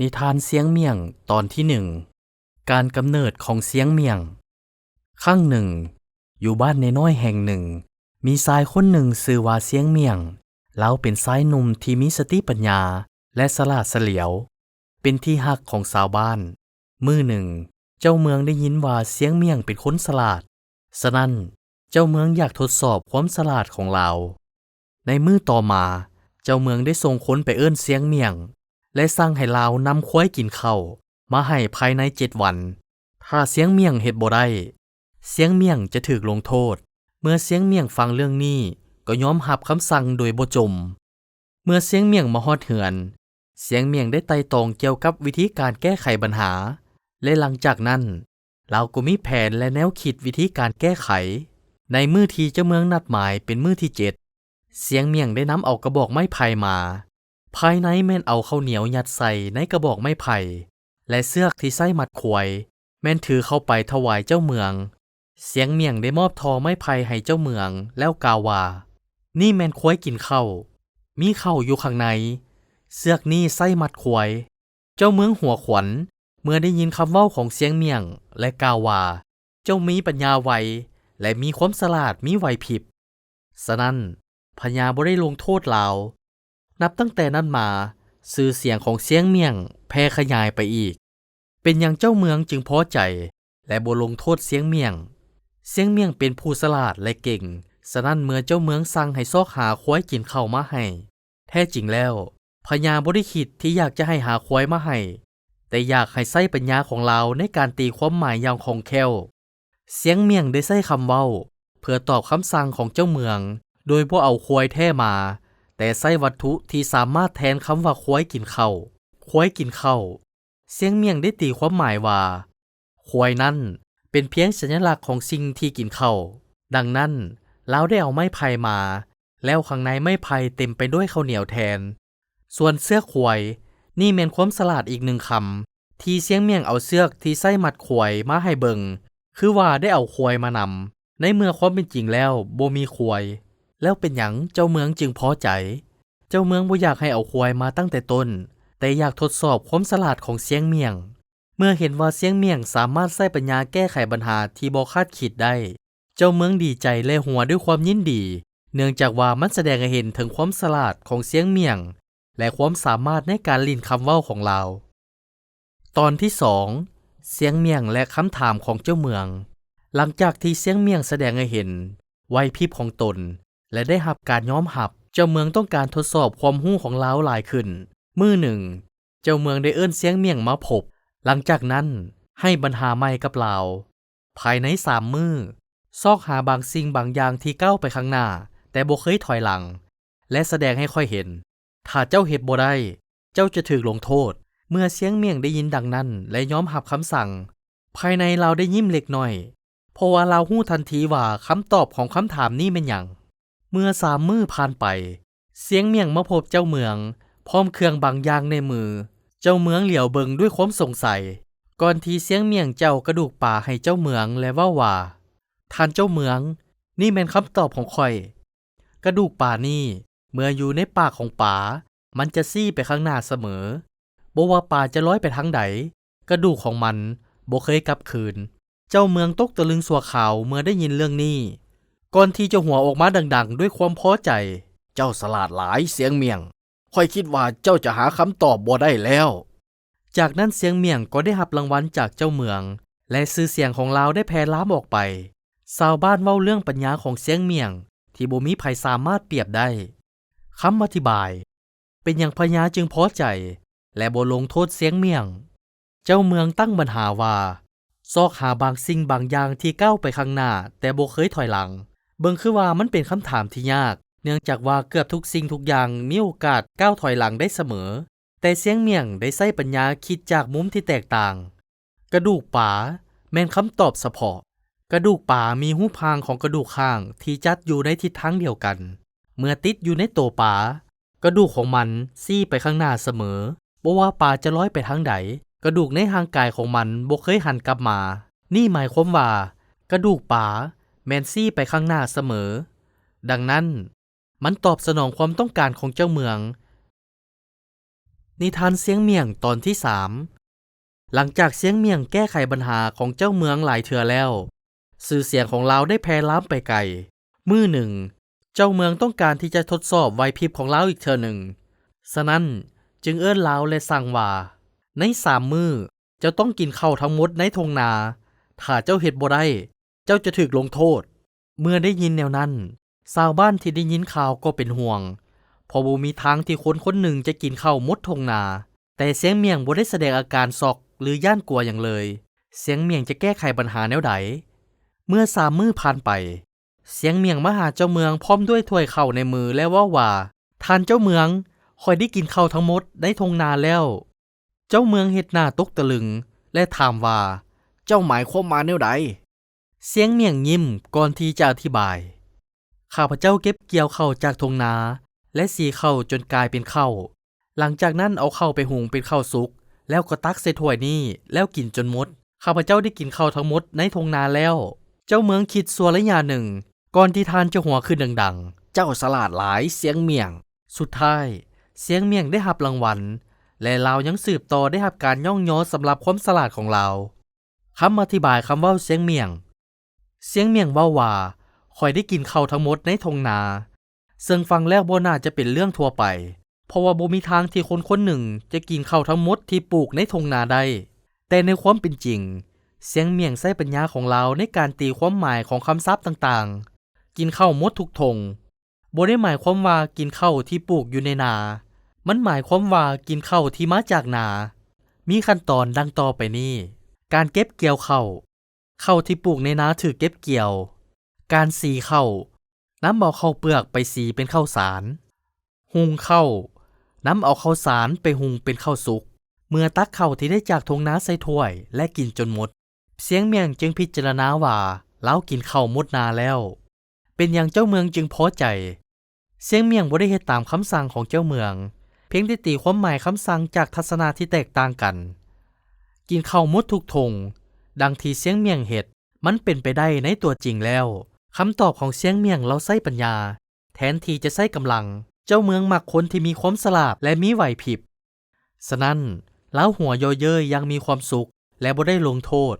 ນິທານຊຽງໝ້ຽງ ຕອນທີໜຶ່ງ ການກຳເນີດຂອງຊຽງໝ້ຽງ. ຄັ້ງໜຶ່ງ, ຢູ່ບ້ານນ້ອຍໆແຫ່ງໜຶ່ງ, ມີຊາຍຄົນໜຶ່ງຊື່ວ່າຊຽງໝ້ຽງ. ລາວເປັນຊາຍໜຸ່ມທີ່ມີສະຕິປັນຍາ ແລະ ສະຫຼາດສະຫຼຽວ, ເປັນທີ່ຮັກຂອງຊາວບ້ານ. ມື້ໜຶ່ງ, ເຈົ້າເມືອງໄດ້ຍິນວ່າຊຽງໝ້ຽງເປັນຄົນສະຫຼາດ, ສະນັ້ນ, ເຈົ້າເມືອງຢາກທົດສອບຄວາມສະຫຼາດຂອງລາວ. ໃນມື້ຕໍ່ມາ, ເຈົ້າເມືອງໄດ້ສົ່ງຄົນໄປເອີ້ນຊຽງໝ້ຽງ ແລະ ສັ່ງໃຫ້ລາວນຳຄວາຍກິນເຂົ້າມາໃຫ້ພາຍໃນເຈັດວັນ. ຖ້າຊຽງໝ້ຽງເຮັດບໍ່ໄດ້, ຊຽງໝ້ຽງຈະຖືກລົງໂທດ. ເມື່ອຊຽງໝ້ຽງຟັງເລື່ອງນີ້, ກໍຍອມຮັບຄຳສັ່ງໂດຍບໍ່ຈົ່ມ. ເມື່ອຊຽງໝ້ຽງມາຮອດເຮືອນ, ຊຽງໝ້ຽງໄດ້ໄຕ່ຕອງກ່ຽວກັບວິທີການແກ້ໄຂບັນຫາ, ແລະ ຫຼັງຈາກນັ້ນ, ລາວກໍມີແຜນ ແລະ ແນວຄິດວິທີການແກ້ໄຂ. ໃນມື້ທີ່ເຈົ້າເມືອງນັດໝາຍເປັນມື້ທີເຈັດ, ຊຽງໝ້ຽງໄດ້ນຳເອົາກະບອກໄມ້ໄຜ່ມາ. ພາຍໃນແມ່ນເອົາເຂົ້າໜຽວຍັດໃສ່ໃນກະບອກໄມ້ໄຜ່ ແລະ ເຊືອກທີ່ໃຊ້ມັດຄວາຍ ແມ່ນຖືເຂົ້າໄປຖວາຍເຈົ້າເມືອງ. ຊຽງໝ້ຽງໄດ້ມອບທໍ່ໄມ້ໄຜ່ໃຫ້ເຈົ້າເມືອງ ແລ້ວກ່າວວ່າ, ນີ້ແມ່ນຄວາຍກິນເຂົ້າ, ມີເຂົ້າຢູ່ຂ້າງໃນ, ເຊືອກນີ້ໃຊ້ມັດຄວາຍ. ເຈົ້າເມືອງຫົວຂວັນເມື່ອໄດ້ຍິນຄຳເວົ້າຂອງຊຽງໝ້ຽງ ແລະ ກ່າວວ່າ, ເຈົ້າມີປັນຍາໄວ ແລະ ມີຄວາມສະຫຼາດ, ມີໄຫວພິບ. ສະນັ້ນ, ພະຍາບໍ່ໄດ້ລົງໂທດລາວ. ນັບຕັ້ງແຕ່ນັ້ນມາ, ຊື່ສຽງຂອງຊຽງໝ້ຽງແຜ່ຂະຫຍາຍໄປອີກ. ເປັນຫຍັງເຈົ້າເມືອງຈຶ່ງພໍໃຈ ແລະ ບໍ່ລົງໂທດຊຽງໝ້ຽງ? ຊຽງໝ້ຽງເປັນຜູ້ສະຫຼາດ ແລະ ເກັ່ງ, ສະນັ້ນເມື່ອເຈົ້າເມືອງສັ່ງໃຫ້ຊອກຫາຄວາຍກິນເຂົ້າມາໃຫ້, ແທ້ຈິງແລ້ວ, ພະຍາບໍ່ໄດ້ຄິດທີ່ຢາກຈະໃຫ້ຫາຄວາຍມາໃຫ້, ແຕ່ຢາກໃຫ້ໃຊ້ປັນຍາຂອງລາວໃນການຕີຄວາມໝາຍຢ່າງຄ່ອງແຄ້ວ. ຊຽງໝ້ຽງໄດ້ໃຊ້ຄຳເວົ້າເພື່ອຕອບຄຳສັ່ງຂອງເຈົ້າເມືອງ ໂດຍບໍ່ເອົາຄວາຍແທ້ມາ, ແຕ່ໃຊ້ວັດຖຸທີ່ສາມາດແທນຄຳວ່າຄວາຍກິນເຂົ້າ. ຄວາຍກິນເຂົ້າ. ຊຽງໝ້ຽງໄດ້ຕີຄວາມໝາຍວ່າ ຄວາຍນັ້ນເປັນພຽງສັນຍະລັກຂອງສິ່ງທີ່ກິນເຂົ້າ. ດັ່ງນັ້ນ, ລາວໄດ້ເອົາໄມ້ໄຜ່ມາ, ແລ້ວຂ້າງໃນໄມ້ໄຜ່ເຕັມໄປດ້ວຍເຂົ້າໜຽວແທນ. ສ່ວນເຊືອກຄວາຍ, ນີ້ແມ່ນຄວາມສະຫຼາດອີກໜຶ່ງຄຳ ທີ່ຊຽງໝ້ຽງເອົາເຊືອກທີ່ໃຊ້ມັດຄວາຍມາໃຫ້ເບິ່ງ, ຄືວ່າໄດ້ເອົາຄວາຍມານຳ, ໃນເມື່ອຄວາມເປັນຈິງແລ້ວບໍ່ມີຄວາຍ. ແລ້ວເປັນຫຍັງເຈົ້າເມືອງຈຶ່ງພໍໃຈ? ເຈົ້າເມືອງບໍ່ຢາກໃຫ້ເອົາຄວາຍມາຕັ້ງແຕ່ຕົ້ນ, ແຕ່ຢາກທົດສອບຄວາມສະຫຼາດຂອງຊຽງໝ້ຽງ. ເມື່ອເຫັນວ່າຊຽງໝ້ຽງສາມາດໃຊ້ປັນຍາແກ້ໄຂບັນຫາທີ່ບໍ່ຄາດຄິດໄດ້, ເຈົ້າເມືອງດີໃຈ ແລະ ຫົວດ້ວຍຄວາມຍິນດີ, ເນື່ອງຈາກວ່າມັນສະແດງໃຫ້ເຫັນເຖິງຄວາມສະຫຼາດຂອງຊຽງໝ້ຽງ ແລະ ຄວາມສາມາດໃນການຫຼິ້ນຄຳເວົ້າຂອງລາວ. ຕອນທີສອງ ຊຽງໝ້ຽງ ແລະ ຄຳຖາມຂອງເຈົ້າເມືອງ. ຫຼັງຈາກທີ່ຊຽງໝ້ຽງສະແດງໃຫ້ເຫັນໄຫວພິບຂອງຕົນ ແລະ ໄດ້ຮັບການຍອມຮັບ, ເຈົ້າເມືອງຕ້ອງການທົດສອບຄວາມຮູ້ຂອງລາວຫຼາຍຂຶ້ນ. ມື້ໜຶ່ງ, ເຈົ້າເມືອງໄດ້ເອີ້ນຊຽງໝ້ຽງມາພົບ, ຫຼັງຈາກນັ້ນໃຫ້ບັນຫາໃໝ່ກັບລາວ. ພາຍໃນສາມມື້, ຊອກຫາບາງສິ່ງບາງຢ່າງທີ່ກ້າວໄປຂ້າງໜ້າ ແຕ່ບໍ່ເຄີຍຖອຍຫຼັງ ແລະ ສະແດງໃຫ້ຂ້ອຍເຫັນ. ຖ້າເຈົ້າເຮັດບໍ່ໄດ້, ເຈົ້າຈະຖືກລົງໂທດ. ເມື່ອຊຽງໝ້ຽງໄດ້ຍິນດັ່ງນັ້ນ ແລະ ຍອມຮັບຄຳສັ່ງ, ພາຍໃນລາວໄດ້ຍິ້ມເລັກນ້ອຍ, ເພາະວ່າລາວຮູ້ທັນທີວ່າຄຳຕອບຂອງຄຳຖາມນີ້ແມ່ນຫຍັງ. ເມື່ອສາມມື້ຜ່ານໄປ, ຊຽງໝ້ຽງມາພົບເຈົ້າເມືອງ ພ້ອມເຄື່ອງບາງຢ່າງໃນມື. ເຈົ້າເມືອງຫຼຽວເບິ່ງດ້ວຍຄວາມສົງໄສ, ກ່ອນທີ່ຊຽງໝ້ຽງຈະເອົາກະດູກປາໃຫ້ເຈົ້າເມືອງ ແລະ ເວົ້າວ່າ, ທ່ານເຈົ້າເມືອງ, ນີ້ແມ່ນຄຳຕອບຂອງຂ້ອຍ. ກະດູກປານີ້ ເມື່ອຢູ່ໃນປາກຂອງປາ, ມັນຈະຊີ້ໄປຂ້າງໜ້າສະເໝີ. ບໍ່ວ່າປາຈະລອຍໄປທາງໃດ, ກະດູກຂອງມັນບໍ່ເຄີຍກັບຄືນ. ເຈົ້າເມືອງຕົກຕະລຶງຊົ່ວຄາວເມື່ອໄດ້ຍິນເລື່ອງນີ້, ກ່ອນທີ່ຈະຫົວອອກມາດັງໆດ້ວຍຄວາມພໍໃຈ. ເຈົ້າສະຫຼາດຫຼາຍ, ຊຽງໝ້ຽງ. ຂ້ອຍຄິດວ່າເຈົ້າຈະຫາຄຳຕອບບໍ່ໄດ້ແລ້ວ. ຈາກນັ້ນຊຽງໝ້ຽງກໍໄດ້ຮັບລາງວັນຈາກເຈົ້າເມືອງ ແລະ ຊື່ສຽງຂອງລາວໄດ້ແຜ່ລາມອອກໄປ. ຊາວບ້ານເວົ້າເລື່ອງປັນຍາຂອງຊຽງໝ້ຽງທີ່ບໍ່ມີໃຜສາມາດປຽບໄດ້. ຄຳອະທິບາຍ, ເປັນຫຍັງພະຍາຈຶ່ງພໍໃຈ ແລະ ບໍ່ລົງໂທດຊຽງໝ້ຽງ? ເຈົ້າເມືອງຕັ້ງບັນຫາວ່າ ຊອກຫາບາງສິ່ງບາງຢ່າງທີ່ກ້າວໄປຂ້າງໜ້າ ແຕ່ບໍ່ເຄີຍຖອຍຫຼັງ. ເບິ່ງຄືວ່າມັນເປັນຄຳຖາມທີ່ຍາກ, ເນື່ອງຈາກວ່າເກືອບທຸກສິ່ງທຸກຢ່າງມີໂອກາດກ້າວຖອຍຫຼັງໄດ້ສະເໝີ. ແຕ່ຊຽງໝ້ຽງໄດ້ໃຊ້ປັນຍາຄິດຈາກມຸມທີ່ແຕກຕ່າງ. ກະດູກປາແມ່ນຄຳຕອບສະເພາະ. ກະດູກປາມີຮູບຮ່າງຂອງກະດູກຂ້າງທີ່ຈັດຢູ່ໃນທິດທາງດຽວກັນ. ເມື່ອຕິດຢູ່ໃນໂຕປາ, ກະດູກຂອງມັນຊີ້ໄປຂ້າງໜ້າສະເໝີ. ບໍ່ວ່າປາຈະລອຍໄປທາງໃດ, ກະດູກໃນຮ່າງກາຍຂອງມັນບໍ່ເຄີຍຫັນກັບມາ. ນີ້ໝາຍຄວາມວ່າ ກະດູກປາແມ່ນຊີ້ໄປຂ້າງໜ້າສະເໝີ. ດັ່ງນັ້ນ, ມັນຕອບສະໜອງຄວາມຕ້ອງການຂອງເຈົ້າເມືອງ. ນິທານຊຽງໝ້ຽງຕອນທີສາມ. ຫຼັງຈາກຊຽງໝ້ຽງແກ້ໄຂບັນຫາຂອງເຈົ້າເມືອງຫຼາຍເທື່ອແລ້ວ, ຊື່ສຽງຂອງລາວໄດ້ແຜ່ລາມໄປໄກ. ມື້ໜຶ່ງ, ເຈົ້າເມືອງຕ້ອງການທີ່ຈະທົດສອບໄຫວພິບຂອງລາວອີກເທື່ອໜຶ່ງ, ສະນັ້ນຈຶ່ງເອີ້ນລາວ ແລະ ສັ່ງວ່າ, ໃນສາມມື້ ເຈົ້າຕ້ອງກິນເຂົ້າທັງໝົດໃນທົ່ງນາ. ຖ້າເຈົ້າເຮັດບໍ່ໄດ້, ເຈົ້າຈະຖືກລົງໂທດ. ເມື່ອໄດ້ຍິນແນວນັ້ນ, ຊາວບ້ານທີ່ໄດ້ຍິນຂ່າວກໍເປັນຫ່ວງ, ເພາະບໍ່ມີທາງທີ່ຄົນຄົນໜຶ່ງຈະກິນເຂົ້າໝົດທົ່ງນາ. ແຕ່ຊຽງໝ້ຽງບໍ່ໄດ້ສະແດງອາການຊັອກ ຫຼື ຢ້ານກົວຫຍັງເລີຍ. ຊຽງໝ້ຽງຈະແກ້ໄຂບັນຫາແນວໃດ? ເມື່ອສາມມື້ຜ່ານໄປ, ຊຽງໝ້ຽງມາຫາເຈົ້າເມືອງພ້ອມດ້ວຍຖ້ວຍເຂົ້າໃນມື ແລະ ເວົ້າວ່າ, ທ່ານເຈົ້າເມືອງ, ຂ້ອຍໄດ້ກິນເຂົ້າທັງໝົດໃນທົ່ງນາແລ້ວ. ເຈົ້າເມືອງເຮັດໜ້າຕົກຕະລຶງ ແລະ ຖາມວ່າ, ເຈົ້າໝາຍຄວາມວ່າແນວໃດ? ຊຽງໝ້ຽງຍິ້ມກ່ອນທີ່ຈະອະທິບາຍ. ຂ້າພະເຈົ້າເກັບກ່ຽວເຂົ້າຈາກທົ່ງນາ ແລະ ສີເຂົ້າຈົນກາຍເປັນເຂົ້າ. ຫຼັງຈາກນັ້ນເອົາເຂົ້າໄປຫຸງເປັນເຂົ້າສຸກ ແລ້ວກໍຕັກໃສ່ຖ້ວຍນີ້ ແລ້ວກິນຈົນໝົດ. ຂ້າພະເຈົ້າໄດ້ກິນເຂົ້າທັງໝົດໃນທົ່ງນາແລ້ວ. ເຈົ້າເມືອງຄິດຊົ່ວໄລຍະໜຶ່ງ ກ່ອນທີ່ທ່ານຈະຫົວຂຶ້ນດັງໆ. ເຈົ້າສະຫຼາດຫຼາຍ, ຊຽງໝ້ຽງ. ສຸດທ້າຍ, ຊຽງໝ້ຽງໄດ້ຮັບລາງວັນ ແລະ ລາວຍັງສືບຕໍ່ໄດ້ຮັບການຍ້ອງຍໍສຳລັບຄວາມສະຫຼາດຂອງລາວ. ຄຳອະທິບາຍຄຳເວົ້າຊຽງໝ້ຽງ. ຊຽງໝ້ຽງເວົ້າວ່າ, ຂ້ອຍໄດ້ກິນເຂົ້າທັງໝົດໃນທົ່ງນາ, ເຊິ່ງຟັງແລ້ວບໍ່ໜ້າຈະເປັນເລື່ອງທົ່ວໄປ, ເພາະວ່າບໍ່ມີທາງທີ່ຄົນຄົນໜຶ່ງຈະກິນເຂົ້າທັງໝົດທີ່ປູກໃນທົ່ງນາໄດ້. ແຕ່ໃນຄວາມເປັນຈິງ, ຊຽງໝ້ຽງໃຊ້ປັນຍາຂອງລາວໃນການຕີຄວາມໝາຍຂອງຄຳສັບຕ່າງໆ. ກິນເຂົ້າໝົດທຸກທົ່ງ ບໍ່ໄດ້ໝາຍຄວາມວ່າກິນເຂົ້າທີ່ປູກຢູ່ໃນນາ, ມັນໝາຍຄວາມວ່າກິນເຂົ້າທີ່ມາຈາກນາ. ມີຂັ້ນຕອນດັ່ງຕໍ່ໄປນີ້, ການເກັບກ່ຽວເຂົ້າ, ເຂົ້າທີ່ປູກໃນນາຖືກເກັບກ່ຽວ. ການສີເຂົ້າ, ນຳເອົາເຂົ້າເປືອກໄປສີເປັນເຂົ້າສານ. ຫຸງເຂົ້າ, ນຳເອົາເຂົ້າສານໄປຫຸງເປັນເຂົ້າສຸກ. ເມື່ອຕັກເຂົ້າທີ່ໄດ້ຈາກທົ່ງນາໃສ່ຖ້ວຍ ແລະ ກິນຈົນໝົດ, ຊຽງໝ້ຽງຈຶ່ງພິຈາລະນາວ່າລາວກິນເຂົ້າໝົດນາແລ້ວ. ເປັນຫຍັງເຈົ້າເມືອງຈຶ່ງພໍໃຈ? ຊຽງໝ້ຽງບໍ່ໄດ້ເຮັດຕາມຄຳສັ່ງຂອງເຈົ້າເມືອງ, ພຽງແຕ່ຕີຄວາມໝາຍຄຳສັ່ງຈາກທັດສະນະທີ່ແຕກຕ່າງກັນ. ກິນເຂົ້າໝົດທຸກທົ່ງ, ດັ່ງທີ່ຊຽງໝ້ຽງເຮັດ, ມັນເປັນໄປໄດ້ໃນຕົວຈິງແລ້ວ. ຄຳຕອບຂອງຊຽງໝ້ຽງລາວໃຊ້ປັນຍາ ແທນທີ່ຈະໃຊ້ກຳລັງ. ເຈົ້າເມືອງມັກຄົນທີ່ມີຄວາມສະຫຼາດ ແລະ ມີໄຫວພິບ. ສະນັ້ນ, ລາວຫົວເຢາະເຍີ້ຍຢ່າງມີຄວາມສຸກ ແລະ ບໍ່ໄດ້ລົງໂທດ.